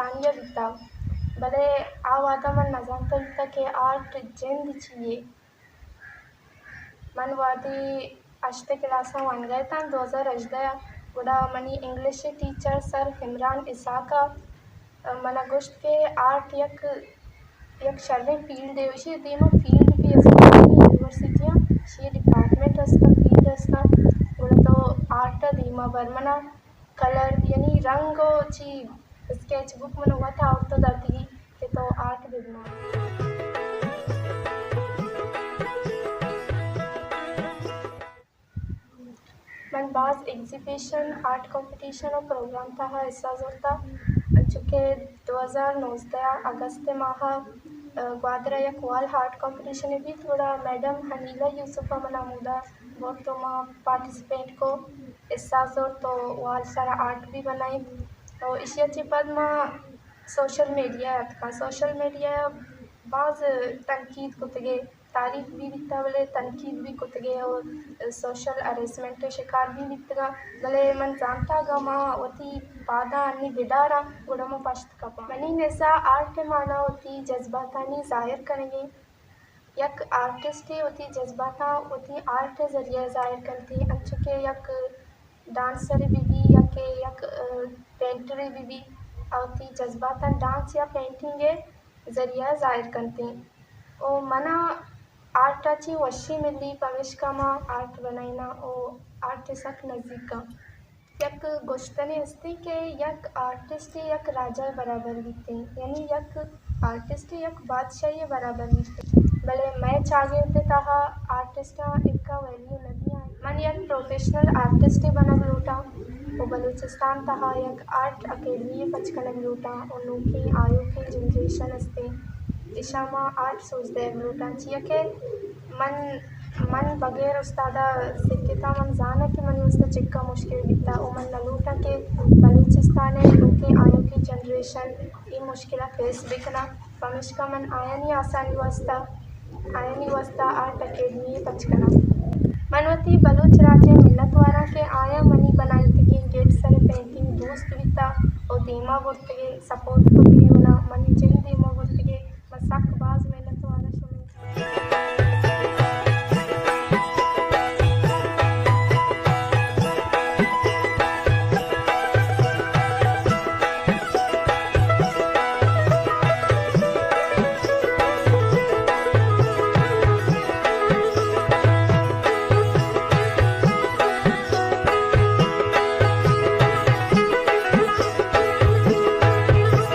آنیا بیتا، بلے آ وہدا من نزانتا بیتا کہ آرٹ جند چی یے۔ من وہدے ہشت کلاسا وانگا اتاں دو ہزار ہژدہ ءَ، گڑا منی انگلش ٹیچر سر عمران اسحاق ءَ منا گوشت کہ آرٹ یک، یک شریں فیلڈے، ایشی دیما فیلڈ بھی است، یونیورسٹی ءَ ایشی ڈپارٹمنٹ است، فیلڈ است، گڑا تو آرٹ ءَ دیما بر۔ منا کلر یعنی رنگ و چی اسکیچ بک من وت آورت داتی کہ تو آرٹ بہ بنا۔ من باز ایگزیبیشن، آرٹ کمپٹیشن و پروگرام تہا حصہ زرتا، انچو کہ دو ہزار نوزدہ اگست ماہ، ءَ، گوادر ءَ یک وال آرٹ کمپٹیشنے بیت، گڑا میڈم حنیلہ یوسف ءَ منا ہمودا برت و ما پارٹیسپیٹ کو، حصہ زرت و وال سرا آرٹ بھی بنائینت۔ و ایشی ءَ چہ پد ما سوشل میڈیا ءَ اتکاں۔ سوشل میڈیا ءَ باز تنقید کتگے، تعریف بھی بیتا، بلے تنقید بھی کتگے اور سوشل ہراسمنٹ ءِ شکار بھی بیتگاں۔ بلے من زانتا اگاں ما وتی پاداں انی بداراں، گڑا ما پشت کپاں۔ منی نزا آرٹ ءِ مانا وتی جذباتانی ظاہر کنگے۔ یک آرٹسٹے وتی جذباتاں وتی آرٹ ءِ ذریعہ ءَ ظاہر کنتی، انچو کہ یک ڈانسرے بہ بی یا کہ یک، ءَ، پینٹرے بہ بی، آ وتی جذباتاں ڈانس یا پینٹنگ ءِ ذریعہ ءَ ظاہر کنتی۔ او منا آرٹ ءَ چی وشی ملی، پمیشکا ما آرٹ بنائیناں او آرٹ ءِ سک نزیکاں۔ یک گوشتنے ہستی کہ یک آرٹسٹ یک راجہ ءِ برابر بیتیں، یعنی یک آرٹسٹ یک بادشاہی ءِ برابر بیتیں، بلے مئے چاگرد ءِ تہا آرٹسٹاں اکا ویلیو نہ دیاں۔ من یک پروفیشنل آرٹسٹے بنگ لوٹاں و بلوچستان تہا یک آرٹ اکیڈمی پچ کنگ لوٹاں و نوکیں آیوکیں جنریشن استیں، اشاں ما آرٹ سوج دئیگ لوٹاں، چیا کہ من، من بغیر استاد ءَ سکتاں، من زاناں کہ منی واستہ چکا مشکل بیتا و من نہ لوٹاں کہ بلوچستان ءِ نوکیں آیوکیں جنریشن اے مشکل ءَ فیس بکناں، پمیشکا من آیانی آسانی واستہ، آیانی واستہ آرٹ اکیڈمی پچ کناں۔ من وتی بلوچ راج ءِ منت واراں کہ آیاں منی بنائینتگیں گیٹ سر پینٹنگ دوست بیتا و دیما برتگے، سپورٹ کتگے منا، منی جند